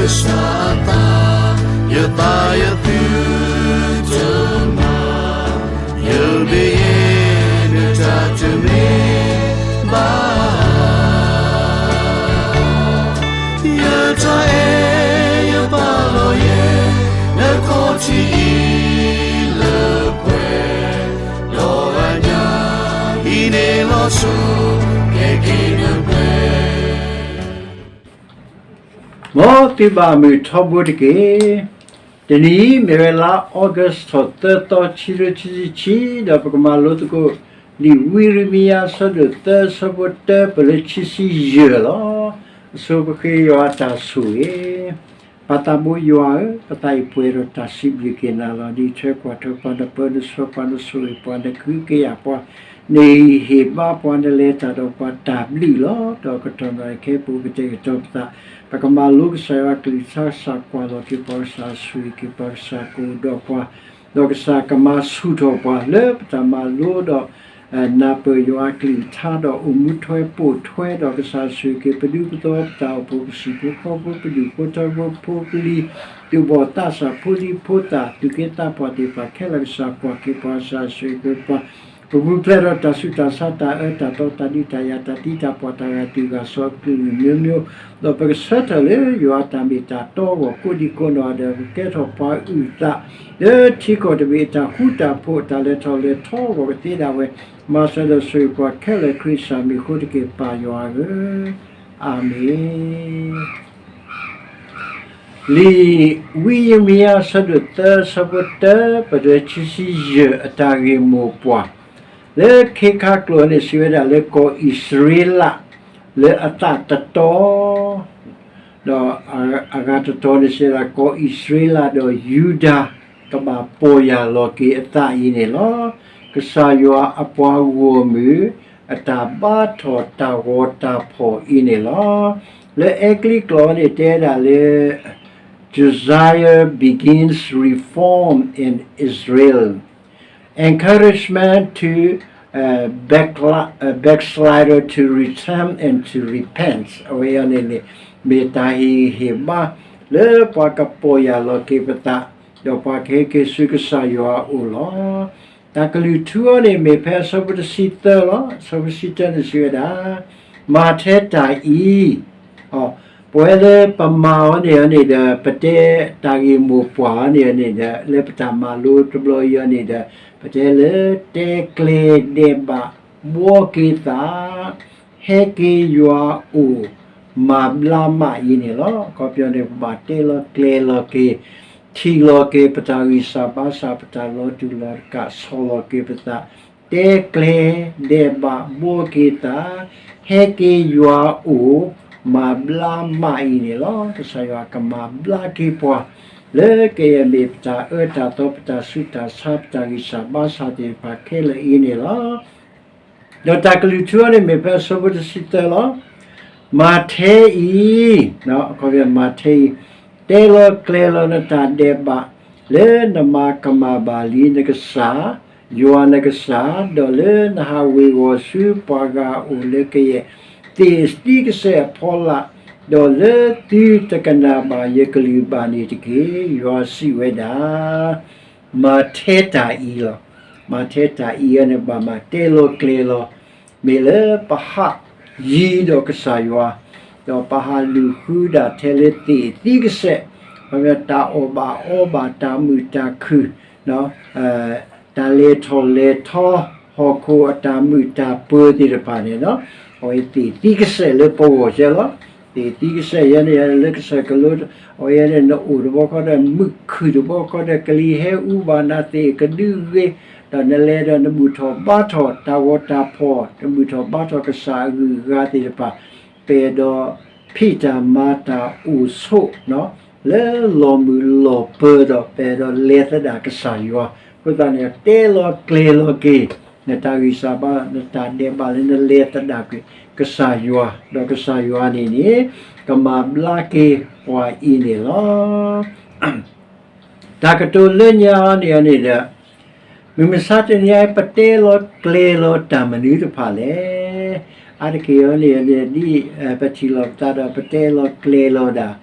ကစၢ်အသး, ယသးယသုတမၤ, ယဘၣ်ယဲၢ်နတၢ်တမ့ၢ်ဘၣ်. ယတၢ်အဲၣ်ယပာ်လီၤယဲၢ် နခီၣ်ထံးအံၤလၢပှဲၤ, ဒီးအညၣ်အံၤန့ၣ်လီၤဆိ ကဲက့ၤနပှဲၤ မ်သုဘၣ်မုာ်ထီဘိတက့ၢ်. တနံၤအံၤမ့ၢ်ဝဲလါ August ထီၣ်သၢသီ ခံကထိခံဆံခံ, ဒီးပကမၤလိသကိး လံာ်ဝံယံၤရမံယၤ အဆၢဒိၣ်သၢ အဆၢဖိတၢ ပလၢခံဆံယဲၢ်လီၤ. အဆိပဃ့ယွၤအတၢ်ဆိၣ်ဂ့ၤ. ပၢ်သးဘိယွၤဧၢ, ပသးအံၤပှဲၤဒီးတၢ်စံးဘျုးက့ၤနၤလီၤ. နအံးထွဲကွၢ်ထွဲပှၤ, နပၢနဆှၢပှၤ, နဆိၣ်ဂ့ၤပှၤ, နကဟုကယာ်ပှၤ, နဟ့ၣ်ဂံၢ်ဟ့ၣ်ဘါပှၤ, နလဲၤတၢ်ဒီးပှၤတၢ်ဘျုးလီၤ. ဒီးကတီၢ်နံၤခဲအံၤပအိၣ်ကတဲာ်ကတီၤပသး, ပကမၤလိကစၢ်ယွၤအကလုၢ်ကထါ, ကစၢ်ကွၢ်လီၤက့ၤပှၤ, ကစၢ်ဆိၣ်ဂ့ၤက့ၤပှၤ, ကစၢ်ကအိၣ်ဒီးပှၤ, ဒီးကစၢ်ကမၤဆူၣ်ထီၣ်ပှၤလၢပတၢ်မၤလိဒီး နၢ်ပၢၢ်ယွၤအကလုၢ်ကထါ ဒီးအိၣ်မူထွဲပိာ်ထွဲဒီး ကစၢ်ဆိၣ်ဂ့ၤက့ၤပဒူပသဝီ, ပတၢ်အိၣ်ဖှိၣ်, ပစံၣ်ဖိဃီဖိ, ပဒူၣ်ဖိထၢဖိ, ဖိပလံၤ, သူၣ်ဘီၣ်သးစၢ်, ဖိဒံဖိသၣ်, သူၣ်က့သးပှၢ်သ့ၣ်တဖၣ်ခဲလၢာ်, ကစၢ်ကွၢ်က့ၤပှၤ, ကစၢ်ဆိၣ်ဂ့ၤက့ၤပှၤ, ပပူၤဖျဲးဒီးတၢ်ဆူးတၢ်ဆါ, တၢ်အၢတၢ်သီ, တၢ်ဒုးတၢ်ယၤ, တၢ်သံတၢ်ပှၢ်, တၢ်ဂာ်တုၤဂာ်စီၤအကလုာ်ကလုာ်မျိုးမျိုး, ဒီးပကဆၢထၢၣ်လၢယွၤအတၢ်မ့ၢ်တၢ်တီအဂီၢ်, ကိးဒံကိးနီၢ်ဂၤဒဲး ပကကဲထီၣ်ပှၤအုၣ်သး လၢထံကီၢ်တဘ့ၣ်အတၢ်ဃူတၢ်ဖိး, တၢ်လဲၤထီၣ်လဲၤထီအဂီၢ်ကသ့ဒၣ်ဝဲ, မၤစၢၤဒီးဆိၣ်ဂ့ၤပှၤခဲလၢာ် ခရံာ်အမံၤအဃိတက့ၢ်, ပၢ်ယွၤဧၢ, အၤမ့ၣ်. လံာ်ဝံယံၤရမံယၤ အဆၢဒိၣ်သၢ အဆၢဖိတၢ ပဒွဲခံဆံယဲၢ် အတၢ်ဂ့ၢ်မိၢ်ပှၢ်, လၢခ့ခါကျိာ်န့ၣ် စံးဝဲဒၣ်လၢ ကီၢ်အံၣ်စရ့လး လၢအသးတတီ ဒီးအဂၤတတီၤန့ၣ် စံးဝဲဒၣ် ကီၢ်အံၣ်စရ့လးဒီးယူဒၤ ကဘၣ်ပီၢ်ယၢ်လီၤက့ၤအသးအံၤန့ၣ်လီၤ. ကစၢ်ယွၤအပှၤဂီၢ်မုၢ် အတၢ်ဘါထီၣ်တၢ်ဂီၤတၢ်ဖီၣ်အံၤန့ၣ်လီၤ. လၢအဲကလံးကျိာ်န့ၣ် တဲဒၣ်လၢ Josiah begins reform in Israel, encouragement to backslider to return and to repent. အဝဲအံၤန့ၣ်န့ၣ် မ့ၢ်တၢ်ဟ့ၣ်ဂံၢ်ဟ့ၣ်ဘါ လၢပှၤကပီၢ်ယၢ်လီၤက့ၤပသး, ဒီးပှၤကဟဲက့ၤဆူကစၢ်ယွၤအအိၣ်လီၤ. တၢ်ကလုၢ်ထူအံၤန့ၣ် မ့ၢ်ဖဲအဆၢဖိတဆံသၢလီၤ. အဆၢဖိတဆံသၢန့ၣ်စံးဝဲဒၣ်, မၤထဲတၢ်အံၤ ပဝဲလၢပမၤအီၤန့ၣ်န့ၣ်ဒီး ပတဲတၢ်ဂ့ၢ်မိၢ်ပှၢ်အီၤန့ၣ်န့ၣ်ဒီး လၢပတၢ်မၤလိတဘျီအံၤအီၤန့ၣ်ဒီး ပတဲလၢတဲကျဲဒဲးဘး ဘှီက့ၤသး ဟဲက့ၤယွၤအအိၣ် မၤဘျါမးအံၤန့ၣ်လီၤ. အခီပညီန့ၣ် ပဘၣ်တဲလီၤကျဲၤလီၤက့ၤ ထံၣ်လီၤက့ၤပတၢ်ဂံၢ်စၢ်ဘါစၢ် ပတၢ်လီၤတူာ်လီၤကာ် ဆီၣ်လီၤက့ၤပသး တဲကျဲဒဲးဘး ဘှီက့ၤသး ဟဲက့ၤယွၤအအိၣ် မၤဘျါမးအံၤန့ၣ်လီၤ. ကစၢ်ယွၤကမၤဘျါက့ၤပှၤ လၢကယဲၢ်မ့ၢ်ပတၢ်အၢတၢ်သီ ပတၢ်ဆူးတၢ်ဆါ ပတၢ်ဂံၢ်စၢ်ဘါစၢ်သ့ၣ်တဖၣ်ခဲလၢာ်အံၤန့ၣ်လီၤ. ဒီးတၢ်ကလုၢ်ထူအံၤန့ၣ် မ့ၢ်ဖဲအဆၢဖိတဆံသၢလီၤ. မၤထဲအံၤ, အခီပညီမၤထဲအံၤ, တဲလီၤကျဲၤလီၤနတၢ်ဒဲးဘး လၢနမၤကမၣ်ဘၣ်လံနကစၢ်, ယွၤနကစၢ်, ဒီးလၢနဟးဝ့ၤဝီၤဆူပှၤဂၤအအိၣ်လၢကယဲၢ်သ့ၣ်သံကစဲးအဖီလာ်, ဒီးလၢသုတကနၣ်ဘၣ်ယကလုၢ်ဘၣ်န့ၣ်တက့ၢ်. ယွၤစံးဝဲဒၣ် မၤထဲတၢ်အံၤလီၤ. မၤထဲတၢ်အံၤအံၤန့ၣ် ဘၣ်မၤတဲလီၤကျဲၤလီၤ, မ့ၢ်လၢပဟးယံၤဒီးကစၢ်ယွၤ, ဒီးပဟးလုၢ်ဃုဒၣ်ထဲလၢသ့ၣ်သံကစဲး, တၢ်အီၣ်ဘၣ်အီဘၣ် တၢ်မုာ်တၢ်ခုၣ် တၢ်လဲၤထီၣ်လဲၤထီ ဟီၣ်ခိၣ်အတၢ်မုာ်တၢ်ပၢၤသ့ၣ်တဖၣ်န့ၣ်, အဝဲသ့ၣ်သံကစဲးလၢပဂီၢ်ကဲလီၤ. သ့ၣ်သံကစဲးယဲန့ၣ် လၢကစၢၢ်ကလိ အဝဲယဲန့ၣ် နအိၣ်တဘျီဃီဒီး မုာ်ခုၣ်တဘျီဃီဒီး ကလံၤဟဲအူဘၣ်နၤသ့ၣ်ကဒုဂ့ၤ, ဒီးနလဲၤဒီးနဘူၣ်ထီၣ်ဘါထီၣ်တၢ်ဂီၤတၢ်ဖီၣ်, နဘူၣ်ထီၣ်ဘါထီၣ်ကစၢ်အဂုၤအဂၤသ့ၣ်တဖၣ်, ပအဲၣ်ဒိးဖံးတၢ်မၤတၢ်အိၣ်ဆိး လၢလီၢ်မုာ်လီၢ်ပၢၤဒီး ပအဲၣ်ဒိးလဲၤသဒၣ်ကစၢ်ယွၤ. အဃိသတးန့ၣ် တဲလီၤကျဲၤလီၤက့ၤ နတၢ်ဂံၢ်စၢ်ဘါ နတၢ်ဒဲးဘးလၢနလဲၤသဒၣ်ကွံာ်ကစၢ်ယွၤ, ဒီးကစၢ်ယွၤန့ၣ်န့ၣ် ကမၤဘျါက့ၤပှၤအံၤန့ၣ်လီၤ. တၢ်ကတိၤလၢညါအံၤန့ၣ်န့ၣ်ဒီး မုၢ်မဆါတနံၤအံၤ ပတဲလီၤကျဲၤလီၤတၢ်မနုၤတဖၣ်လဲၣ်. အါတက့ၢ်အံၤန့ၣ် ဒ်ပထံၣ်လိာ်ပသးဒီး ပတဲလီၤကျဲၤလီၤဒၣ်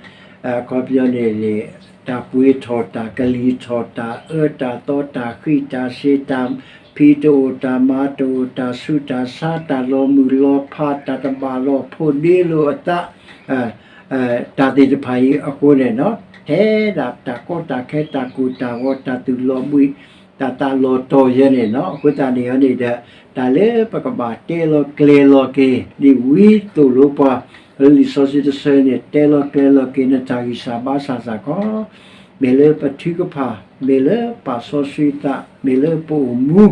အခီပညီန့ၣ်န့ၣ် တၢ်ပှ့ၤထီၣ် တၢ်ကလံၤထီၣ် တၢ်အၢတၢ်သီ တၢ်ဃံးတၢ်စ့ၤ တၢ်ဖံးတအိၣ် တၢ်မၤတအိၣ် တၢ်ဆူးတၢ်ဆါ တၢ်လီၤမုၢ်လီၤဖး တၢ်တဘၣ်လီၤ ဖိးဒ့လိာ်အသး တၢ်သ့ၣ်တဖၣ်အံၤအဃိန့ၣ် ထဲဒၣ်တၢ်ကီတၢ်ခဲ တၢ်ကိၢ်တၢ်ဂီၤ တၢ်သူၣ်လီၤဘှံး တၢ်သးလီၤတီၤယဲန့ၣ်လီၤ. အဃိသတးန့ၣ်န့ၣ်ဒီး တၢ်လၢပကဘၣ်တဲလီၤကျဲၤလီၤက့ၤ ဒ်ဝံသိၣ်လိပှၤ လံာ်စီဆှံတဆၢန့ၣ် တဲလီၤကျဲၤလီၤက့ၤ နတၢ်ဂံၢ်စၢ်ဘါစၢ်စ့ၢ်ကီး မ့ၢ်လၢပထုကဖၣ် မ့ၢ်လၢပာ်စီဆှံသး မ့ၢ်လၢပအိၣ်မူ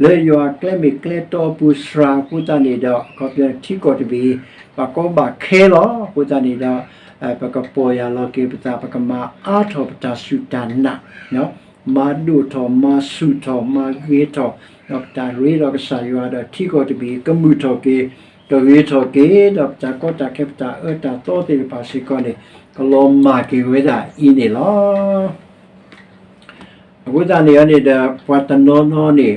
လၢယွၤကျဲမ့ၢ်ကျဲတီအပူၤစှၤအဃိသတးန့ၣ်ဒီး အခီပညီထံကီၢ်တဘ့ၣ် ဘၣ်ကီဘၣ်ခဲလီၤ. အဃိသတးန့ၣ်ဒီး ပကပီၢ်ယၢ်လီၤက့ၤပသး ပကမၤအါထီၣ်ပတၢ်စူၢ်တၢ်နာ် မၤဒိၣ်ထီၣ် မၤဆူၣ်ထီၣ် မၤဂ့ၤထီၣ် ဒီးပတၢ်ရ့ဒီးကစၢ်ယွၤဒီးထံကီၢ်တဘ့ၣ် ကမုာ်ထီၣ်က့ၤ ကဂ့ၤထီၣ်က့ၤ ဒီးပတၢ်ကီတၢ်ခဲ ပတၢ်အၢတၢ်သီသ့ၣ်တဖၣ်စ့ၢ်ကီးန့ၣ် ကလီၤမၢ်က့ၤဝဲဒၣ်အံၤန့ၣ်လီၤ. အဃိသတးန့ၣ်န့ၣ်ဒီး ပှၤတနီၤနီၤန့ၣ်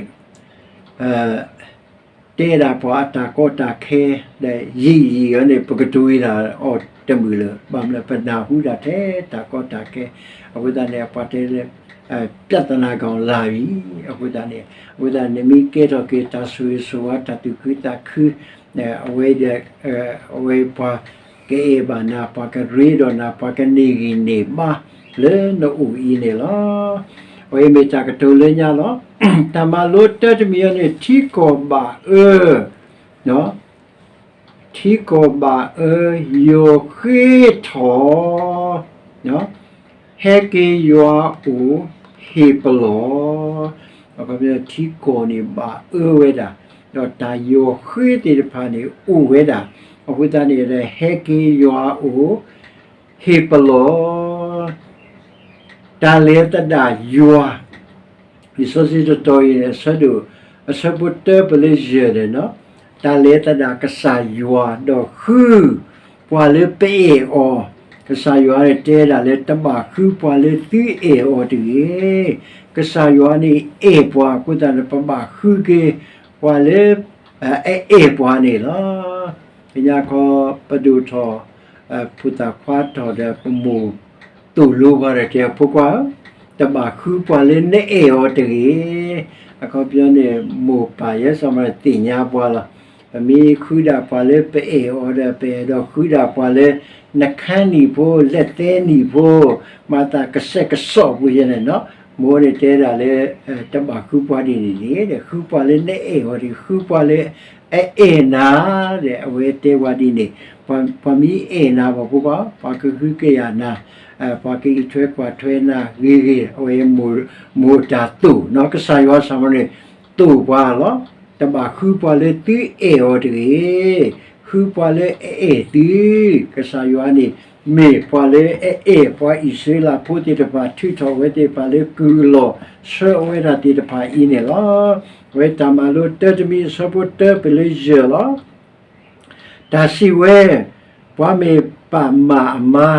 တဲဒၣ်ပှၤအတၢ်ကီတၢ်ခဲ ဒီးယံာ်ယံာ်အီၤန့ၣ် ပကတိၤဝံၤဒၣ်အီၤတမုာ်လၢၤ ဘၣ်မနုၤ ပနၢ်ဟူဒၣ်ထဲတၢ်ကီတၢ်ခဲ အဃိသတးန့ၣ် ပှၤတဲလၢ ပြဿနာကောင်လာပြီ အဃိသတးန့ၣ် အဃိသတးန့ၣ် မ့ၢ်ကဲထီၣ်က့ၤတၢ်ဆိၣ်ဂ့ၤဆိၣ်ဝါ တၢ်သူၣ်ခုသးခု အဝဲဒီး အဝဲပှၤကအဲၣ်ဘၣ်နၤ ပှၤကရ့ဒီးနၤ ပှၤကန့ၢ်ဂံၢ်န့ၢ်ဘါလၢနအိၣ်အံၤန့ၣ်လီၤ. အဝဲမ့ၢ်တၢ်ကတိၤလၢညါလီၤ. တၢ်မၤလိတၢတမံၤအံၤန့ၣ် ထံကီၢ်ဘၣ်အၢ ထံကီၢ်ဘၣ်အၢ ယီၤဃ့ထီၣ် ဟဲက့ၤယွၤအိၣ် ဟ့ၣ်ပလီၢ် အခီပညီ ထံကီၢ်န့ၣ်ဘၣ်အၢဝဲဒၣ် ဒီးတၢ်ယီၤဃ့သ့ၣ်တဖၣ်န့ၣ်အိၣ်ဝဲဒၣ် အဃိသတးန့ၣ်ဒီး ဟဲက့ၤယွၤအိၣ် ဟ့ၣ်ပလီၢ် တၢ်လဲၤသဒၣ်ယွၤ လံာ်စီဆှံတတီၤအံၤန့ၣ် အဆၢဒိၣ် အဆၢဖိတၢပလၢယဲၢ်န့ၣ်လီၤ. တၢ်လဲၤသဒၣ်ကစၢ်ယွၤဒီးဃု ပှၤလၢပအဲၣ်အီၤ, ကစၢ်ယွၤန့ၣ်တဲဒၣ်လၢတဘၣ်ဃုပှၤလၢသုအဲၣ်အီၤတဂ့ၤ. ကစၢ်ယွၤန့ၣ်အဲၣ်ပှၤအဃိသတးန့ၣ် ပဘၣ်ဃုက့ၤ ပှၤလၢ အအဲၣ်ပှၤန့ၣ်လီၤ. ကညါခီပဒိၣ်ထီၣ် ဖိသၣ်ခွါထီၣ်ဒီးပမိၢ်သိၣ်လိပှၤဒီးတဲ ဖိခွါဧၢ, တဘၣ်ဃုပှၤလၢနအဲၣ်အီၤတဂ့ၤ. အခီပညီန့ၣ် မိၢ်ပၢ်ယဲစီၤမၤသ့ၣ်ညါပှၤလီၤ. ပမ့ၢ်ဃုဒၣ်ပှၤလၢပအဲၣ်အီၤဒီး ပအဲၣ်ဒိးဃုဒၣ်ပှၤလၢ နခါနံၣ်ဖိ လဲၣ်သဲနံၣ်ဖိ မၤသးကစဲးကစီးပူၤယဲန့ၣ်လီၤ. မိၢ်န့ၣ်တဲဒၣ်လၢ တဘၣ်ဃုပှၤဒ်န့ၣ်န့ၣ် ဃုပှၤလၢနအဲၣ်အီၤတဂ့ၤ ဃုပှၤလၢအအဲၣ်နၤ ဒီးအဝဲတဲပှၤဒ်န့ၣ် ပှၤမ့ၢ်အဲၣ်နၤ ပှၤဖိခွါ ပှၤကဃုကယာ်နၤ ပှၤကအံးထွဲကွၢ်ထွဲနၤဂ့ၤဂ့ၤ အဝဲမိၢ်တၢ်သိၣ် ကစၢ်ယွၤစီၤမၤန့ၣ် သိၣ်ပှၤလီၤ. တဘၣ်ဃုပှၤလၢသုအဲၣ်အီၤတဂ့ၤ, ဃုပှၤလၢအအဲၣ်သု, ကစၢ်ယွၤန့ၣ် မ့ၢ်ပှၤလၢအအဲၣ်ပှၤအံၣ်စရ့လးဖိသ့ၣ်တဖၣ် ထုးထီၣ်ဝဲသ့ၣ်တဖၣ်လၢကုၢ်အလီၢ် ဆှၢအဝဲဒၣ်သ့ၣ်တဖၣ်အံၤန့ၣ်လီၤ. အဝဲတၢ်မၤလိတၢတမံၤအဆၢဖိတၢပလၢယဲၢ်လီၤ. တၢ်စံးဝဲ, ပှၤမ့ၢ်ပာ်မၢ်အမါ,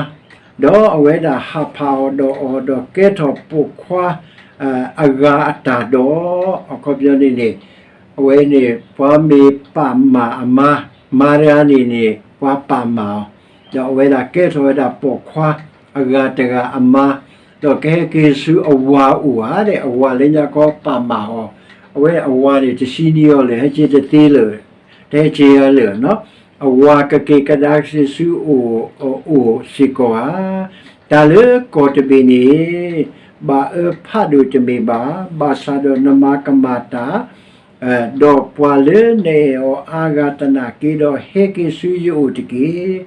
ဒီးအဝဲဒၣ်ဟးဖးအီၤဒီးအီၤဒီးကဲထီၣ်ပိာ်ခွါအဂၤအတၢ်ဒီး, အခီပညီန့ၣ်န့ၣ်, အဝဲန့ၣ် ပှၤမ့ၢ်ပာ်မၢ်အမါ, မါတဂၤန့ၣ်န့ၣ် ပှၤပာ်မၢ်အီၤ, ဒီးအဝဲဒၣ်ကဲထီၣ်ဝဲဒၣ်ပိာ်ခွါအဂၤတဂၤအမါ, ဒီးကဟဲက့ၤဆူအဝၤအိၣ်ဧါဒီး အဝၤလၢညါခီပာ်မၢ်အီၤ, အဝဲအဝၤန့ၣ် တဆံနံၤအီၤလၢာ် ဟဲက့ၤတသ့လၢာ် တဟဲက့ၤအီၤလၢာ်, အဝၤကက့ၤကဒါက့ၤဆူအအိၣ်စ့ၢ်ကီးဧါ. တၢ်လၢကီၢ်တဘ့ၣ်န့ၣ် ဘၣ်အၢဖးဒိၣ်တမ့ၢ်ဘၣ်, ဘၣ်ဆၣ်ဒီးနမၤကမၣ်တၢ် ဒီးပှၤလၢနအဲၣ်အီၤအါဂၤတနာ်က့ဒီး ဟဲက့ၤဆူယအိၣ်တက့ၢ်,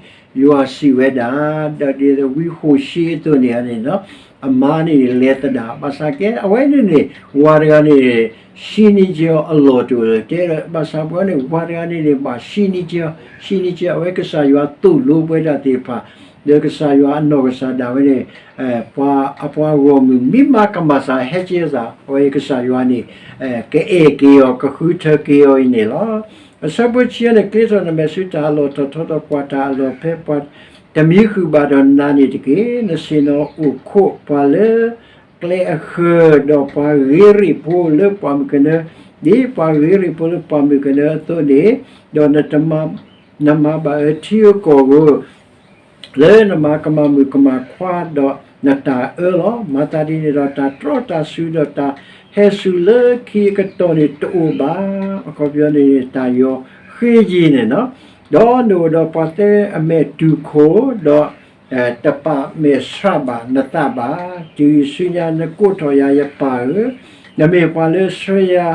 ယွၤစံးဝဲဒၣ်. ဒီးဒ်သိးဝံဟိၤၡ့အသိးန့ၣ်န့ၣ်, အမါန့ၣ်လဲၤသဒၣ် ဘၣ်ဆၣ်ကဲ အဝဲန့ၣ်န့ၣ် ဝၤတဂၤန့ၣ် ဆံနံၤက့ၤအီၤအလီၢ်တအိၣ်လၢၤ တဲဒီး ဘၣ်ဆၣ်ပှၤန့ၣ် ဝၤတဂၤန့ၣ်န့ၣ် ဘၣ်ဆံနံၤက့ၤအီၤ, ဆံနံၤက့ၤ အဝဲကစၢ်ယွၤသိၣ်လိပဝဲဒၣ်သ့ၣ်တဖၣ် လၢကစၢ်ယွၤအနီၢ်ကစၢ်ဒၣ်ဝဲန့ၣ် ပှၤအပှၤဂီၢ်မုၢ်မ့ၢ်မၤကမၣ်စၢ် ဟဲက့ၤစၢ် အဝဲကစၢ်ယွၤန့ၣ် ကအဲၣ်က့ၤအီၤ ကဃုထၢက့ၤအီၤအံၤန့ၣ်လီၤ. အဆၢဖိဆံန့ၣ် ကျ့ထီၣ်နမဲာ်ဆူတၢ်အလီၢ်ထီၣ်ထီဒီးကွၢ်တၢ်အလီၢ်ဖဲပှၤတမံဃုာ်ဘၣ်ဒီးနၤန့ၣ်တက့ၢ်. နဆ့ၣ်နီၤအိၣ်ခိးပှၤလၢကျဲအဃၢၤ ဒီးပှၤဂ့ၤရ့ၣ်ဖိလၢပှၢ်မုၢ်ကနၢ ဒ်ပှၤဂ့ၤရ့ၣ်ဖိလၢပှၢ်မုၢ်ကနၢအသိးန့ၣ်, ဒီးနမၤဘၣ်အၢထံဧၢကီၢ်ဧၢ လၢနမၤကမၣ်မုၣ်ကမၣ်ခွါဒီးနတၢ်အၢလီၤ. မၤသးဒ်န့ၣ်ဒီး တၢ်တြီတၢ်စူၤဒီးတၢ်ဟဲစူၤလၢခံအကတီၢ်န့ၣ်တအိၣ်ဘၣ်. အခီပညီန့ၣ် တၢ်ယီၤဃ့ယံၤန့ၣ်လီၤ. ဒီးနအိၣ်ဒီးပှၤသၢအမဲာ်တူၢ်ခိၣ်, ဒီးတပာ်မဲာ်ဆှးဘၣ်နသးဘၣ်. တုၤဆူညါနကိးထီၣ်ယၤ ယပၢ်ဧၢ, နမ့ၢ်ပှၤလၢဆှၢယၤ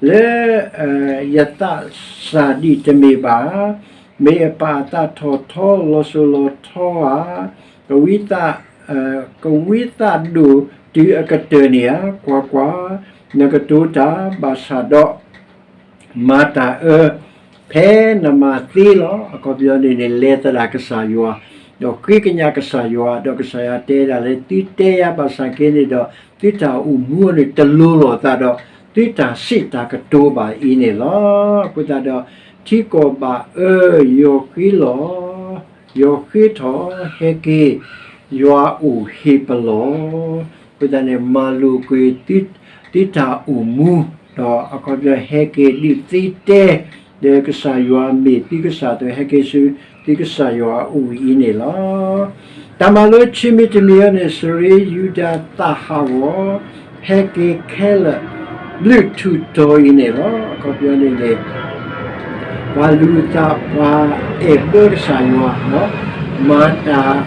လၢ ယသးစၢ်ဒံးတမ့ၢ်ဘၣ်. မ့ၢ်အပၢ်အသးထီၣ်ထီလီၤစိၤလီၤထီဧါ, ကဝံသးဒိၣ်တုၤအကတၢၢ်န့ၣ်ဧါ. ကွၢ်ကွၢ်, နကတိၤတၢ်ဘၣ်ဆၣ်ဒီး မၤတၢ်အၢ ဖဲနမၤသ့လီၤ. အခီပညီန့ၣ်န့ၣ် လဲၤသဒၣ်ကစၢ်ယွၤ, ဒီးဃ့ကညးကစၢ်ယွၤ, ဒီးကစၢ်ယွၤတဲဒၣ်လၢ သုတဲယၤဘၣ်ဆၣ်က့န့ၣ်ဒီး သုတၢ်အိၣ်မူန့ၣ်တလိၤလိာ်သးဒီး သုတၢ်စံးတၢ်ကတိၤဘၣ်အံၤန့ၣ်လီၤ. အဃိသတးဒီး ထံကီၢ်ဘၣ်အၢ ယီၤဃ့လီၤ, ယီၤဃ့ထီၣ်, ဟဲက့ၤ, ယွၤအိၣ်ဟ့ၣ်ပလီၢ်. အဃိသတးန့ၣ် မၤလိာ်ကွံာ် သုတၢ်အိၣ်မူ, ဒီးအခီပညီဟဲက့ၤဒုးသ့တဲ ဒီးကစၢ်ယွၤမ့ၢ်သုကစၢ်အသိး ဟဲက့ၤဆူသုကစၢ်ယွၤအအိၣ်အံၤန့ၣ်လီၤ. တၢ်မၤလိဆံးမံၤတမံၤအံၤန့ၣ် စံးရ့ယူဒၤသးဟးဂီၤ, ဟဲက့ၤခဲလၢာ် ဘျုးထူးတီၤအံၤန့ၣ်လီၤ. အခီပညီန့ၣ်န့ၣ် ပှၤလူၤသး ပှၤအဲၣ်ဘၢကစၢ်ယွၤ, မၤတၢ်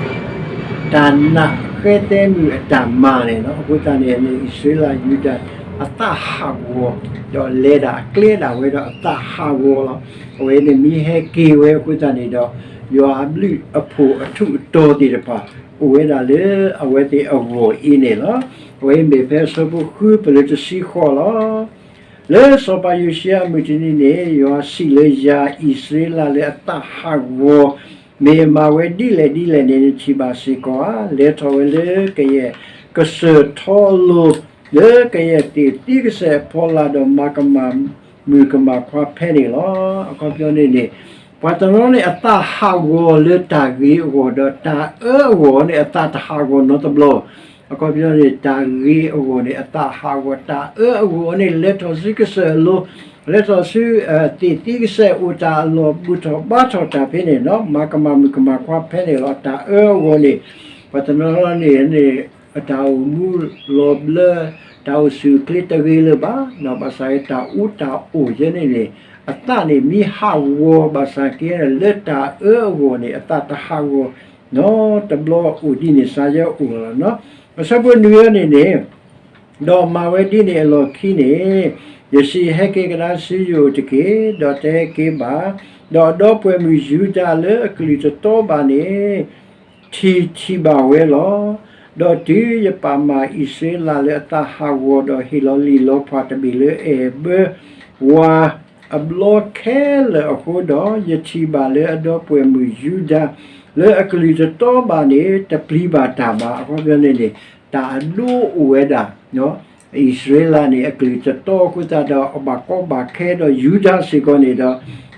တၢ်နာ်ဃဲသဲမုၣ်အတၢ်မၤန့ၣ်လီၤ. အဃိသတးန့ၣ်န့ၣ် အံၣ်စရ့လးယူဒၤ အသးဟးဂီၤ, ဒီးလဲၤဒၣ်အကျဲဒၣ်ဝဲဒီးအသးဟးဂီၤလီၤ. အဝဲန့ၣ်မ့ၢ်ဟဲက့ၤဝဲအဃိသတးန့ၣ်ဒီး ယွၤအဘျုးအဖှိၣ်အထူးအတီၤသ့ၣ်တဖၣ် အိၣ်ဝဲဒၣ်လၢအဝဲသ့ၣ်အဂီၢ်အံၤန့ၣ်လီၤ. အဝဲမ့ၢ်ဖဲအဆၢဖိဃု ပလၢတဆံဃိးလီၤ. လၢစီၤပၤယိၤၡံယၤအမုၢ်တနံၤန့ၣ် ယွၤစံးလၢယၤ အံၣ်စရ့လးလၢအသးဟးဂီၤ မ့ၢ်မၤဝဲဒ်လဲၣ်ဒ်လဲၣ်န့ၣ် နထံၣ်ဘၣ်စ့ၢ်ကီးဧါ. လဲၤထီၣ်ဝဲလၢကယဲၢ်ကစၢၢ်ထီအလိၤ လၢကယဲၢ်သ့ၣ်သံကစဲးအဖီလာ်ဒီး မၤကမၣ်မုၣ်ကမၣ်ခွါဖဲန့ၣ်လီၤ. အခီပညီန့ၣ်န့ၣ် ပှၤတနီၤန့ၣ် အသးဟးဂီၤလၢတၢ်ဂ့ၤအဂီၢ်ဒီး တၢ်အၢအဂီၢ်န့ၣ် အသးတဟးဂီၤနီတဘျီ. အခီပညီန့ၣ် တၢ်ဂ့ၤအဂီၢ်န့ၣ် အသးဟးဂီၤ, တၢ်အၢအဂီၢ်န့ၣ် လဲၤထီၣ်ဆူကစၢၢ်အလိၤ, လဲၤထီၣ်ဆူ သ့ၣ်သံကစဲးအိၣ်တၢ်အလီၢ် ဘူၣ်ထီၣ်ဘါထီၣ်တၢ်ဖဲန့ၣ်လီၤ. မၤကမၣ်မုၣ်ကမၣ်ခွါဖဲန့ၣ်လီၤ. တၢ်အၢအဂီၢ်န့ၣ် ပှၤတနီၤန့ၣ်န့ၣ် တၢ်အိၣ်မူလီၤဘျၢ, တၢ်အိၣ်ဆူၣ်အိၣ်ချ့တဂ့ၤလၢၤဘၣ်, ဘၣ်ဆၣ်တၢ်အူတၢ်အိၣ်ယဲန့ၣ်န့ၣ် အသးန့ၣ်မ့ၢ်ဟးဂီၤဘၣ်ဆၣ်က့ လၢတၢ်အၢအဂီၢ်န့ၣ် အသးတဟးဂီၤနီတဘျီအိၣ်ဒ်န့ၣ် စါယဲအိၣ်လီၤ. အဆၢဖိနွံအံၤန့ၣ်န့ၣ် ဒီးမၤဝဲဒ်န့ၣ်အလီၢ်ခံန့ၣ် ယစံး, ဟဲက့ၤကဒါဆူယအိၣ်တက့ၢ်, ဒီးတဟဲက့ၤဘၣ်. ဒီးအဒီပုၢ်ဝဲၢ်မုၣ်ယူဒၤလၢအကလုၢ်တတီဘၣ်န့ၣ် ထံၣ်ထံၣ်ဘၣ်ဝဲလီၤ. ဒီးတုၤယပာ်မၤအံၣ်စရ့လးလၢအသးဟးဂီၤ ဒီးဟ့ၣ်လီၤလံာ်လီၤဖးတဘ့ၣ်လၢအဲၣ်ဘၢဝၤ အဘျီခဲလၢာ်အဃိဒီး, ယထံၣ်ဘၣ်လၢအဒီပုၢ်ဝဲၢ်မုၣ်ယူဒၤ လၢအကလုၢ်တတီဘၣ်န့ၣ် တပျံၤဘၣ်တၢ်ဘၣ်. အခီပညီန့ၣ်န့ၣ် တၢ်အဒိအိၣ်ဝဲဒၣ် အံၣ်စရ့လးန့ၣ် အကလုၢ်တတီအဃိသတးဒီး အဘၣ်ကီဘၣ်ခဲဒီးယူဒၤစ့ၢ်ကီးန့ၣ်ဒီး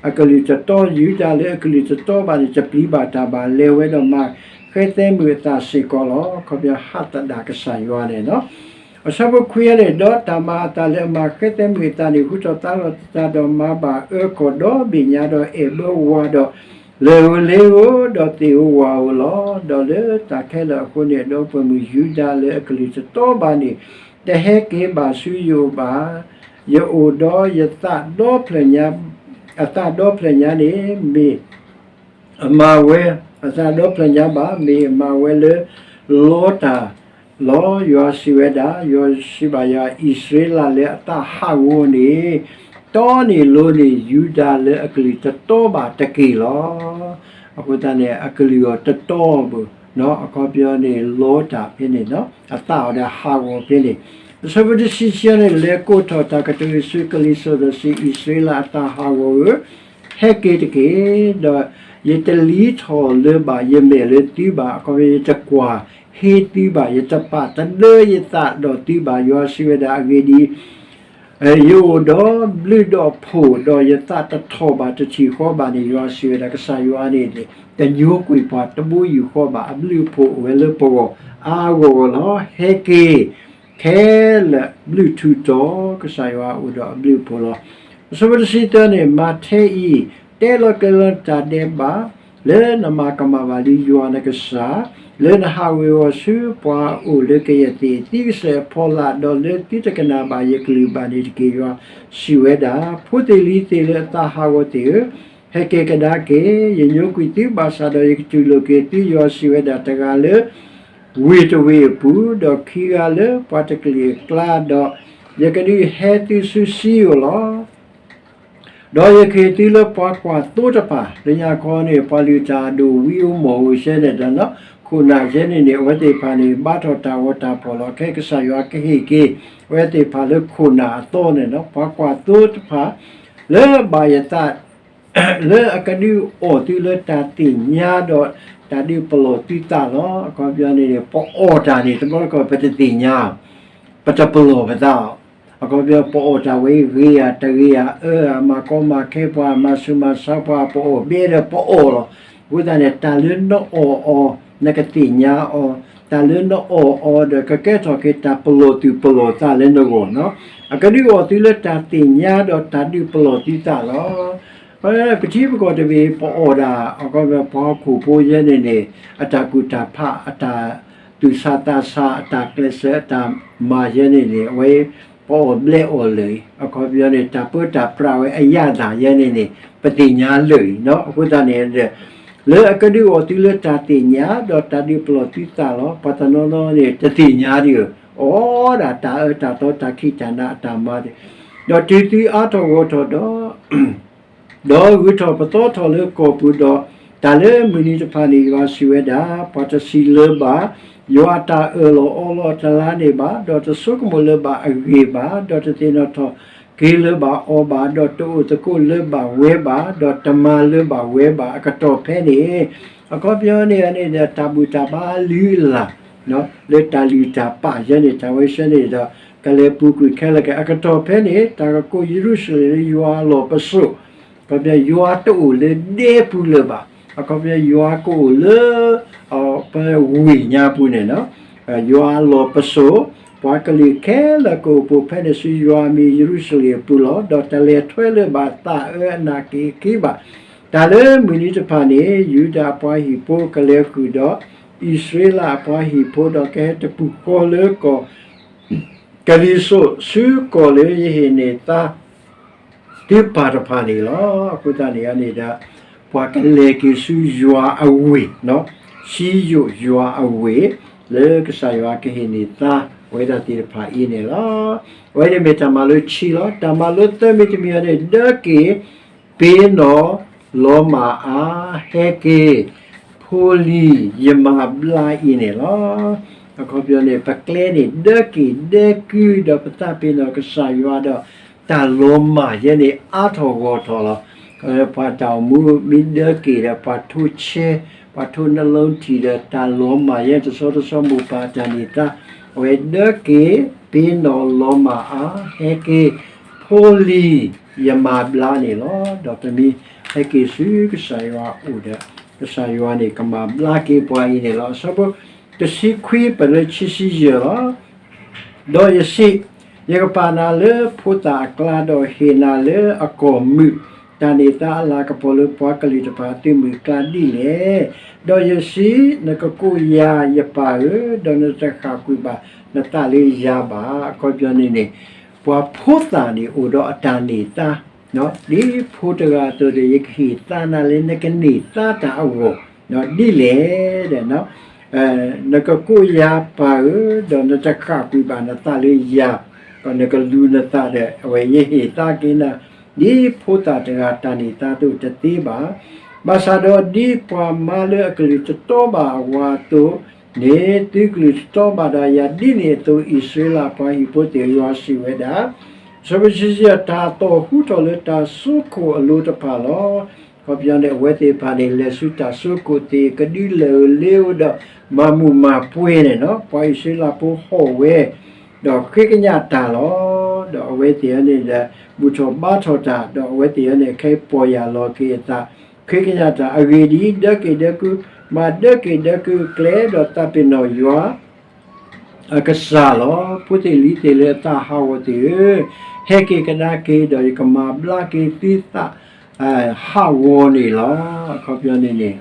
အကလုၢ်တတီ ယူဒၤလၢအကလုၢ်တတီဘၣ်န့ၣ် တပျံၤဘၣ်တၢ်ဘၣ် လဲၤဝဲဒီးမၤဃဲသဲမုၣ်အသးစ့ၢ်ကီးလီၤ. အခီပညီဟးသဒၣ်ကစၢ်ယွၤန့ၣ်လီၤ. အဆၢဖိခွံအံၤန့ၣ်, ဒီးတၢ်မၤအသးလၢအမၤဃဲသဲမုၣ်အသးန့ၣ် ဟူထီၣ်သါလီၤသးဒီးမၤဘၣ်အၢကီၢ်ဒီဘ့ၣ်ညါဒီးအဲၣ်ဘၢဝၤဒီး လၢၢ်ဧိၤလ့ဧိၤ ဒီးသ့ၣ်ဧိၤဝၣ်ဧိၤလီၤ. ဒီးလၢတၢ်ခဲလၢာ်အဃိန့ၣ် အဒီပုၢ်ဝဲၢ်မုၣ်ယူဒၤလၢအကလုၢ်တတီဘၣ်န့ၣ် တဟဲက့ၤဘၣ်ဆူယအိၣ်ဘၣ်. ယအိၣ်ဒီးယသးဒီဖျၢၣ်ညါ, အသးဒီဖျၢၣ်ညါန့ၣ် မ့ၢ် အမၤဝဲ, အသးဒီဖျၢၣ်ညါဘၣ်, မ့ၢ်အမၤဝဲလၢလီတၢ်လီၤ. ယွၤစံးဝဲဒၣ်, ယွၤစံးဘၣ်ယၤ, အံၣ်စရ့လးလၢအသးဟးဂီၤန့ၣ် တီန့ၢ်လိၤန့ၢ်ယူဒၤလၢအကလုၢ်တတီဘၣ်တက့ၢ်လီၤ. အဃိသတးန့ၣ် အကလုၢ်အီၤတတီဘၣ်, အခီပညီန့ၣ် လီတၢ်ဖဲန့ၣ်, အသးအီၤဒီးဟးဂီၤဖဲန့ၣ်. အဆၢဖိတဆံခံန့ၣ်, လဲၤကိးထီၣ်တၢ်ကတိၤဆူကလံၤစိးဒီးစံး, အံၣ်စရ့လးအသးဟးဂီၤဧၢ, ဟဲက့ၤတက့ၢ်, ဒီးယတလံထီၣ်လၢၤဘၣ် ယမဲာ်လၢသုဘၣ်. အခီပညီ ယတကွၢ်ဟ့သုဘၣ်, ယတပာ်တဒၢယသးဒီးသုဘၣ်. ယွၤစံးဝဲဒၣ်, အဂ့ၢ်ဒ်အံၤ, ယအိၣ်ဒီးဘျုးဒီးဖှိၣ်, ဒီးယသးတထီၣ်ဘၣ်တထံၣ်ဃီဘၣ်န့ၣ်, ယွၤစံးဝဲဒၣ်, ကစၢ်ယွၤန့ၣ် တညိကွံာ်ပှၤတဘိယူၢ်ဃီဘၣ်, အဘျုးအဖှိၣ်အိၣ်ဝဲလၢပဂီၢ်အါအါဂီၢ်ဂီၢ်လီၤ. ဟဲက့ၤ ခဲလၢာ်ဘျုးထူးတီၤ, ကစၢ်ယွၤအိၣ်ဒီးအဘျုးအဖှိၣ်လီၤ. အဆၢဖိတဆံသၢန့ၣ်, မၤထဲအံၤ, တဲလီၤကျဲၤလီၤတၢ်ဒဲးဘး, လၢနမၤကမၣ်ဘၣ်လံယွၤနကစၢ်, လၢနဟးဝ့ၤဝီၤဆူပှၤအိၣ်လၢကယဲၢ်သ့ၣ်သံကစဲးအဖီလာ်, ဒီးလၢသုတကနၣ်ဘၣ်ယကလုၢ်ဘၣ်န့ၣ်တက့ၢ်, ယွၤစံးဝဲဒၣ်. ဖိသ့ၣ်လံၤသ့ၣ်လၢအသးဟးဂီၤသ့ၣ်ဧၢ, ဟဲက့ၤကဒါက့ၤ, ယညိကွံာ်သုဘၣ်ဆၣ်ဒီးယကတူၢ်လိာ်က့ၤသု, ယွၤစံးဝဲဒၣ်, တဂၤလၢ ဝ့ၢ်တဝ့ၢ်အပူၤ, ဒီးခံဂၤလၢပှၤတကလုာ်အကျါ, ဒီးယကဒုးဟဲသုဆူစံယိၣ်လီၤ. ဒီးယကဟ့ၣ်သုလၢပှၤကွၢ်သိတဖၣ်, လၢညါခီန့ၣ် ပှၤလုၢ်တၢ်အဒိၣ်ဝံအိၣ်မီၢ်အိၣ်ယဲန့ၣ်ဒီး ခိၣ်နၢ်ယဲန့ၣ်န့ၣ် အဝဲသ့ၣ်တဖၣ်န့ၣ် ဘါထီၣ်တၢ်ဂီၤတၢ်ဖီၣ်လီၤ. ခဲကစၢ်ယွၤကဟ့ၣ်က့ၤ အဝဲသ့ၣ်တဖၣ်လၢခိၣ်နၢ်အသီန့ၣ်လီၤ. ပှၤကွၢ်သိတဖၣ် လၢဘၣ်ယသး လၢအကဒုးအီၣ်သုလၢတၢ်သ့ၣ်ညါဒီးတၢ်ဒုးပလီၢ်သုသးလီၤ. အခီပညီန့ၣ်န့ၣ် ပအီၣ်တၢ်န့ၣ် တဘျီတခီၣ်ပတသ့ၣ်ညါ, ပတပလီၢ်ပသး, အခီပညီပအီၣ်တၢ်ဝဲဂ့ၤဧါ တဂ့ၤဧါ, အၢ မၤကီမၤခဲပှၤ, မၤဆူးမၤဆါပှၤ, ပအီၣ်ဘဲဒီးပအီၣ်လီၤ. အဃိသတးန့ၣ် တၢ်လၢနအီၣ်အီၤ နကသ့ၣ်ညါအီၤ, တၢ်လၢနအီၣ်အီၤဒီးကကဲထီၣ်က့ၤတၢ်ပလီၢ်သူၣ်ပလီၢ်သးလၢနဂီၢ်လီၤ. အကဒုးအီၣ်သုလၢတၢ်သ့ၣ်ညါဒီးတၢ်ဒုးပလီၢ်သုသးလီၤ. ပထံပကီၢ်တဘ့ၣ် ပအီၣ်ဒၣ် အခီပညီပှၤဟီၣ်ခိၣ်ဖိယဲန့ၣ်န့ၣ် အတၢ်ကူၣ်တၢ်ဖး, အတၢ်သူၣ်ဆးသးဆး, အတၢ်ကျဲးစၢး, အတၢ်မၤယဲန့ၣ်န့ၣ် အဝဲ ပအီၣ်ဘျဲးအီၣ်လၢာ်အံၤ, အခီပညီန့ၣ် တၢ်ပၢတၢ်ပြးဝဲအရသာယဲန့ၣ်န့ၣ် ပသ့ၣ်ညါလၢာ်အံၤလီၤ. အဃိသတးန့ၣ် လၢအကဒုးအီၣ်သုလၢတၢ်သ့ၣ်ညါ ဒီးတၢ်ဒုးပလီၢ်သုသးလီၤ. ပှၤတနီၤနီၤန့ၣ် တသ့ၣ်ညါဒံးဧၢ, အီၣ်ဒၣ်တၢ်အၢတၢ်သီ တၢ်ခံးတၢ်နးအတၢ်မၤ, ဒီးတုၤသုအါထီၣ်ဂီၢ်ထီၣ်ဒီး ဒီးဂုၤထီၣ်ပသီထီၣ်လၢကီၢ်ပူၤဒီး, တၢ်လၢမုၢ်နံၤတဖၣ်န့ၣ် ယွၤစံးဝဲဒၣ်, ပှၤတစံးလၢၤဘၣ်ယွၤအတၢ်အၢၣ်လီၤအီလီၤတလါန့ၣ်ဘၣ်, ဒီးတဆိကမိၣ်လၢၤဘၣ်အဂ့ၢ်ဘၣ်, ဒီးတသ့ၣ်နီၣ်ထီၣ်က့ၤလၢၤဘၣ်အီၤဘၣ်, ဒီးတအိၣ်သကိးလၢၤဘၣ်ဝဲဘၣ်, ဒီးတမၤလၢၤဘၣ်ဝဲဘၣ်, အကတီၢ်ဖဲန့ၣ်, အခီပညီန့ၣ်န့ၣ်ဒီး တၢ်ဘူၣ်တၢ်ဘါလုၢ်အလၢ် လၢတၢ်လုၢ်တၢ်ပာ်ယဲန့ၣ် တၢ်ဝဲဆဲန့ၣ်ဒီး ကလဲၤပူၤကွံာ်ခဲလၢာ်ခဲဆ့, အကတီၢ်ဖဲန့ၣ် တၢ်ကကိးယရူၤၡလ့ၣ်လၢယွၤအလီၢ်ပစိာ်, အခီပညီ ယွၤတအိၣ်လၢဒဲပူၤလၢၤဘၣ်, အခီပညီ ယွၤကအိၣ်လၢ ပဝ့ၢ်ညါပူၤန့ၣ်လီၤ. ယွၤအလီၢ်ပစိာ်, ပှၤကလုာ်ခဲလၢာ်ကအိၣ်ဖှိၣ်ဖဲန့ၣ်ဆူယွၤအမံၤယရူၤၡလ့ၣ်အပူၤလီၤ. ဒီးတလဲၤထွဲလၢၤဘၣ်သးအၢအနၢ်က့ၤအခံဘၣ်. တၢ်လၢမုၢ်နံၤတဖၣ်န့ၣ် ယူဒၤအပှၤဟံၣ်ဖိကလဲၤဃုာ်ဒီး အံၣ်စရ့လးအပှၤဟံၣ်ဖိဒီး ကဟဲတပူၤဃီလၢကီၢ် ကလံၤစိး ဆူကီၢ်လၢယဟ့ၣ်န့ၢ်သါ သုပၢ်တဖၣ်န့ၣ်လီၤ. အဃိသတးန့ၣ်န့ၣ်ဒီး ပှၤကလဲၤက့ၤဆူယွၤအဝ့ၢ်, စံယိၣ်ယွၤအဝ့ၢ်, လၢကစၢ်ယွၤကဟ့ၣ်န့ၢ်သါ အဝဲဒၣ်သ့ၣ်တဖၣ်အံၤန့ၣ်လီၤ. အဝဲန့ၣ်မ့ၢ်တၢ်မၤလိခံလီၤ. တၢ်မၤလိသၢမံၤတမံၤအံၤန့ၣ် ဒၢက့ၤ ပ့ၤနီၣ်လီၤမၢ်အါ ဟဲက့ၤ ဖိလံၤ ယမၤဘျါအံၤန့ၣ်လီၤ. အခီပညီန့ၣ် ပကျဲန့ၣ် ဒၢက့ၤဒၢကုဒီးပသးပ့ၤနီၣ်ကစၢ်ယွၤဒီး တၢ်လီၤမၢ်ယဲန့ၣ် အါထီၣ်ဂီၢ်ထီၣ်လီၤ. ပှၤတၢ်အိၣ်မူမ့ၢ်ဒၢက့ၤဒီး ပှၤထိဆဲ, ပှၤထိနလီထံၣ်ဒီး တၢ်လီၤမၢ်ယဲ တဆီတဆီမိၢ်ပၢ်တၢ်န့ၢ်သါ, အဝဲဒၢက့ၤ ပ့ၤနီၣ်လီၤမၢ်အါ ဟဲက့ၤ ဖိလံၤ ယမၤဘျါန့ၣ်လီၤ. ဒီးပမ့ၢ်ဟဲက့ၤဆူကစၢ်ယွၤအအိၣ်ဒီး ကစၢ်ယွၤန့ၣ် ကမၤဘျါက့ၤပှၤအံၤန့ၣ်လီၤ. အဆၢဖိတဆံခွံ ပလၢခံဆံယဲၢ်လီၤ. ဒီးယစံး, ယကပာ်နၤလၢဖိသၣ်အကျါဒီးဟ့ၣ်နၤလၢအကီၢ်မုာ်, တၢ်န့ၢ်သါအလၤကပီၤလၢပှၤကလုာ်တဖၣ်အသုးမုၢ်အကျါဒ်လဲၣ်. ဒီးယစံး, နကကိးယၤယပၢ်ဧၢ, ဒီးနတဃၣ်ကွံာ်ဘၣ်နသးလၢယၤဘၣ်. အခီပညီန့ၣ်န့ၣ် ပှၤဖိသၣ်န့ၣ်အိၣ်ဒီးအတၢ်န့ၢ်သါ ဒ်ဖိတဂၤအသိးဒီး ယကဟ့ၣ်သါနၤလၢနကန့ၢ်သါတၢ်အဂီၢ်, ဒ်လဲၣ်ဒီး နကကိးယၤပၢ်ဧၢ, ဒီးနတဃၣ်ကွံာ်ဘၣ်နသးလၢယၤ, ဒီးနကလူၤနသးဒီး အဝဲယဟ့ၣ်သါက့ၤနၤ ဒ်ဖိသၣ်တဂၤတၢ်န့ၢ်သါအသိးတသ့ဘၣ်. ဘၣ်ဆၣ်ဒီးဒ်ပှၤမါလၢအကလုၢ်တတီဘၣ်အဝၤအသိးန့ၣ် သုကလုၢ်တတီဘၣ်ဒီးယၤဒ်န့ၣ်အသိး အံၣ်စရ့လးပှၤဟံၣ်ဖိသ့ၣ်ဧၢ, ယွၤစံးဝဲဒၣ် ဆၢဖိဆံဆံ တၢ်သီၣ်ဟူထီၣ်လၢတၢ်စိခိၣ်အလိၤတဖၣ်လီၤ. အခီပညီန့ၣ် အဝဲသ့ၣ်တဖၣ်န့ၣ် လဲၤဆူတၢ်စိခိၣ်သ့ၣ် ကဒုလၢၢ်ဧိၤလ့ဧိၤဒီး မၤမုာ်မၤပှဲၤန့ၣ်လီၤ. ပှၤအံၣ်စရ့လးဖိဟီၣ်ဝဲ ဒီးဃ့ကညးတၢ်လီၤ. ဒီးအဝဲသ့ၣ်န့ၣ်ဒီး ဘူၣ်ထီၣ်ဘါထီၣ်တၢ်, ဒီးအဝဲသ့ၣ်န့ၣ် ခဲအံၤပီၢ်ယၢ်လီၤက့ၤအသး ဃ့ကညးတၢ်, အဂ့ၢ်ဒ်အံၤ, ဒၢက့ၤဒၢကု, မၤဒၢက့ၤဒၢကုအကျဲ, ဒီးသးပ့ၤနီၣ်ယွၤ အကစၢ်လီၤ. ဖိသ့ၣ်လံၤသ့ၣ်လၢအသးဟးဂီၤသ့ၣ်ဧၢ, ဟဲက့ၤကဒါက့ၤ, ဒီးယကမၤဘျါက့ၤသုသး ဟးဂီၤန့ၣ်လီၤ. အခီပညီန့ၣ်န့ၣ်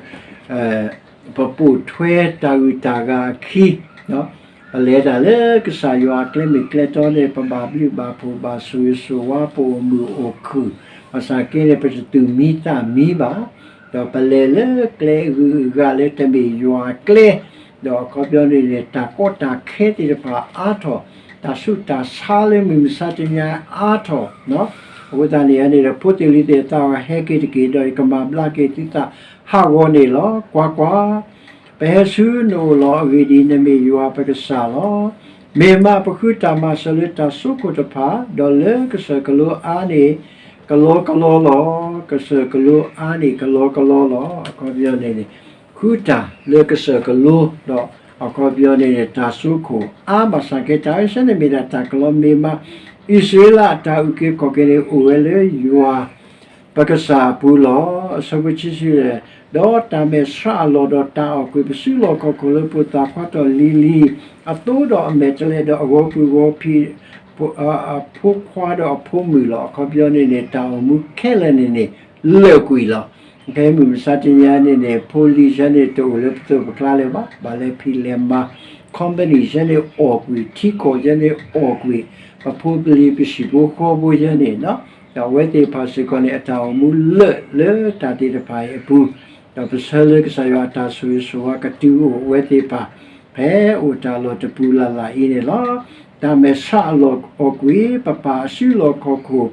ပပိာ်ထွဲတၢ်ဂုၤတၢ်ဂၤအခံ, ပလဲၤတၢ်လၢကစၢ်ယွၤအကျဲမ့ၢ်ကျဲတီန့ၣ် ပဘၣ်ဘျုးဘၣ်ဖှိၣ်ဘၣ်ဆိၣ်ဂ့ၤဆိၣ်ဝါ ပအိၣ်မုာ်အိၣ်ခုၣ်, ဘၣ်ဆၣ်က့န့ၣ် ပတသူၣ်မံသးမံဘၣ်, ဒီးပလဲၤလၢကျဲအဂုၤအဂၤလၢတမ့ၢ်ယွၤအကျဲ, ဒီးအခီပညီန့ၣ်န့ၣ် တၢ်ကီတၢ်ခဲသ့ၣ်တဖၣ်အါထီၣ်, တၢ်ဆူးတၢ်ဆါလၢမုၢ်မဆါတနံၤညါအါထီၣ်, အဃိသတးန့ၣ်န့ၣ်ဒီး ဖိသ့ၣ်လံၤသ့ၣ်သးဝဲဟဲက့ၤတက့ၢ်, ဒီးယကမၤဘျါက့ၤသုသးဟးဂီၤန့ၣ်လီၤ. ကွၢ်ကွၢ်, ပဟဲဆူနအိၣ်လီၤ. အဂ့ၢ်ဒ်အံၤ, နမ့ၢ်ယွၤပကစၢ်လီၤ. မ့ၢ်မးပဃုတၢ်မၤစၢၤလၢတၢ်စိခိၣ်တဖၣ်, ဒီးလၢကစၢၢ်ကလိအါန့ၣ် ကလီကလီလီၤ. ကစၢၢ်ကလိအါန့ၣ် ကလီကလီလီၤ. အခီပညီန့ၣ်န့ၣ် ဃုတၢ်လၢကစၢၢ်ကလိ, ဒီးအခီပညီန့ၣ်န့ၣ် တၢ်စိခိၣ်အါ ဘၣ်ဆၣ်က့ တၢ်အံၤဆၢန့ၣ်မ့ၢ်ဒၣ်တၢ်ကလီ. မ့ၢ်မး အံၣ်စရ့လးအတၢ်အုၣ်က့ၤခီၣ်က့ၤန့ၣ် အိၣ်ဝဲလၢယွၤ ပကစၢ်အပူၤလီၤ. အဆၢဖိခံဆံ, ဒီးတၢ်မဲာ်ဆှးအလီၢ်ဒီးတၢ်အီၣ်ကွံာ် ပစုလီၢ်ခီၣ်ခိၣ်လၢဖိသၣ်ခွါထီၣ်လံၤလံၤအသိးဒီးအမဲာ်တဲးလဲး ဒီးအဂီၤပုၢ်ဂီၤဖံး အဖိခွါဒီးအဖိမုၣ်လီၤ. အခီပညီန့ၣ်န့ၣ် တၢ်အိၣ်မူခဲလၢာ်န့ၣ်န့ၣ် လၢာ်ကွံာ်လီၤ. ခဲအံၤမုၢ်မဆါတနံၤညါန့ၣ်န့ၣ် ဖိလံၤယဲန့ၣ် တအိၣ်လၢပသိးပကျါလၢၤဘၣ်, ဘၣ်လဲၤဖံးလဲၤမၤ, company ယဲန့ၣ်အီၣ်ကွံာ်, ထံကီၢ်ယဲန့ၣ်အီၣ်ကွံာ်, ပဖိပလံၤပဟံၣ်ဖိဃီဖိယဲန့ၣ်, ဒီးအဝဲသ့ၣ်တဖၣ်စ့ၢ်ကီးန့ၣ် အတၢ်အိၣ်မူလၢာ်လၢတၢ်သ့ၣ်တဖၣ်အံၤအပူၤ, ဒီးပဆၢလၢကစၢ်ယွၤအတၢ်ဆိၣ်ဂ့ၤဆိၣ်ဝါကတုၤအိၣ်အဝဲသ့ၣ်တဖၣ် ဖဲအိၣ်တၢ်လီၢ်တပူၤလၢ်လၢ်အံၤန့ၣ်လီၤ. တၢ်မဲာ်ဆှးအလီၢ်အီၣ်ကွံာ် ပပၢ်အစုလီၢ်ခီၣ်ခိၣ်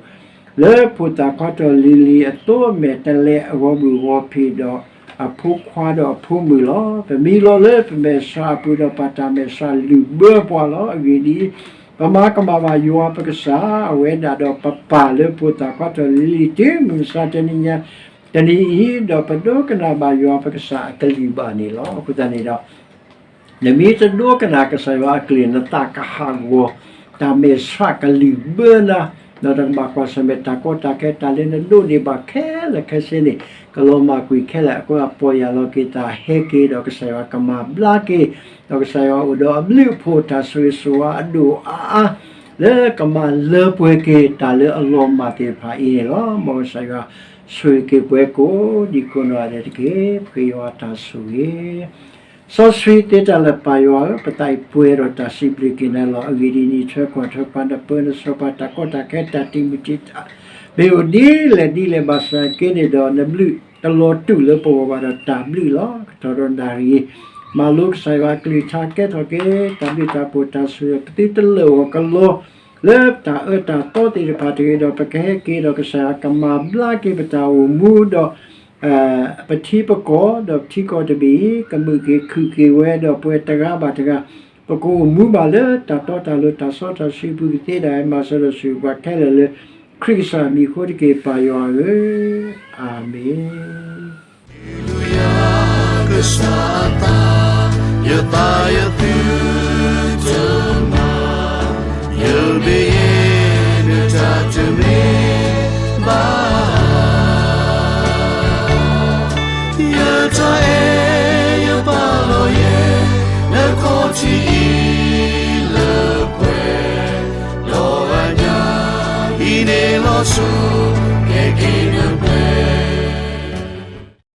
လၢဖိသၣ်ခွါထီၣ်လံၤလံၤအသိးအမဲာ်တဲးလဲး အဂီၤပုၢ်ဂီၤဖံးဒီးအဖိခွါဒီးအဖိမုၣ်လီၤ. ပမံလီၤလၢပမဲာ်ဆှးအပူၤဒီး ပတၢ်မဲာ်ဆှးလုၢ်ဘၢပှၤလီၤ. အဂ့ၢ်ဒ်အံၤ, ပမၤကမၣ်ဘၣ်ယွၤပကစၢ်, အဝဲဒၣ်ဒီးပပၢ်လၢဖိသၣ်ခွါထီၣ်လံၤလံၤတုၤမုၢ်မဆါတနံၤညါ တနံၤအံၤ, ဒီးပဒိကနၣ်ဘၣ်ယွၤပကစၢ်အကလုၢ်ဘၣ်န့ၣ်လီၤ. အဃိသတးန့ၣ်ဒီး နမ့ၢ်တဒိကနၣ်ကစၢ်ယွၤအကလုၢ် နသးကဟးဂီၤ, တၢ်မဲာ်ဆှးကလုၢ်ဘၢနၤ, ဒီးနကဘၣ်ကွၢ်ဆၢၣ်မဲာ်တၢ်ကီတၢ်ခဲ တၢ်လၢနဒိးန့ၢ်ဘၣ်ခဲလၢာ်ခဲဆ့န့ၣ် ကလီၤမၢ်ကွံာ်ခဲလၢာ်. အဃိ ပီၢ်ယၢ်လီၤက့ၤတၢ်ဟဲက့ၤဒီးကစၢ်ယွၤကမၤဘျါက့ၤ, ဒီးကစၢ်ယွၤအိၣ်ဒီးအဘျုးအဖှိၣ်တၢ်ဆိၣ်ဂ့ၤဆိၣ်ဝါအဒိၣ်အါအါ လၢကမၤလၢပှဲၤက့ၤတၢ်လၢအလီၤမၢ်သ့ၣ်တဖၣ်အံၤန့ၣ်လီၤ. မ်ကစၢ်ယွၤဆိၣ်ဂ့ၤက့ၤပှၤကိးဒံးကိးနီၢ်ဂၤဒဲးတက့ၢ်. ပဃ့ယွၤတၢ်ဆိၣ်ဂ့ၤ စီဆှံသ့တၢ်လၢပၢ်ယွၤဧၢ, ပသးအံၤပှဲၤဒီးတၢ်စံးဘျုးက့ၤနၤလီၤ. အဂ့ၢ်ဒ်အံၤ, ထွဲကွၢ်ထွဲပှၤ, နပၢနစီပှၤ, တၢ်ကီတၢ်ခဲ, တၢ်တံာ်မုၢ်တံာ်တာ်, မ့ၢ်အိၣ်ဒ်လဲၣ်ဒ်လဲၣ်ဘၣ်ဆၣ်က့န့ၣ်ဒီး နဘျုးတလီၤတူာ်လၢပဂီၢ်ဘၣ်ဒီးတၢ်ဘျုးလီၤ. ကတီၢ်ဒီးနၣ်ရံၣ်, မၤလိကစၢ်ယွၤအကလုၢ်ကထါ ကဲထီၣ်က့ၤတၢ်ဘျုးတၢ်ဖှိၣ်တၢ်ဆိၣ်ဂ့ၤ ပသုတလၢာ်ဂီၤကလီ လၢတၢ်အၢတၢ်သီသ့ၣ်တဖၣ်တဂ့ၤဒီး ပကဟဲက့ၤဒီးကစၢ်ယွၤကမၤဘျါက့ၤပတၢ်အိၣ်မူဒီး ပထံပကီၢ်, ဒီးပထံကီၢ်တဘ့ၣ်အံၤ ကမုာ်က့ၤခုၣ်က့ၤဝဲဒီးပှၤတဂၤဘၣ်တဂၤ, ပကအိၣ်မူဘၣ်လၢတၢ်တီတၢ်လိၤတၢ်စီတၢ်ဆှံအပူၤကသ့ဒၣ်ဝဲ မၤစၢၤဒီးဆိၣ်ဂ့ၤပှၤခဲလၢာ်လၢ ခရံာ်ကစၢ်မံၤအဃိတက့ၢ် ပၢ်ယွၤဧၢ, အၤမ့ၣ်. ယသးယသုတမၤ, ယမ့ၢ်ယဲနတၢ်တမ့ၢ်ဘၣ်. ယတၢ်အဲၣ်ယပာ်လီၤယဲ နခီၣ်ထံးအံၤလၢပှဲၤ ဒီးအညၣ်အံၤန့ၣ်လီၤဆီ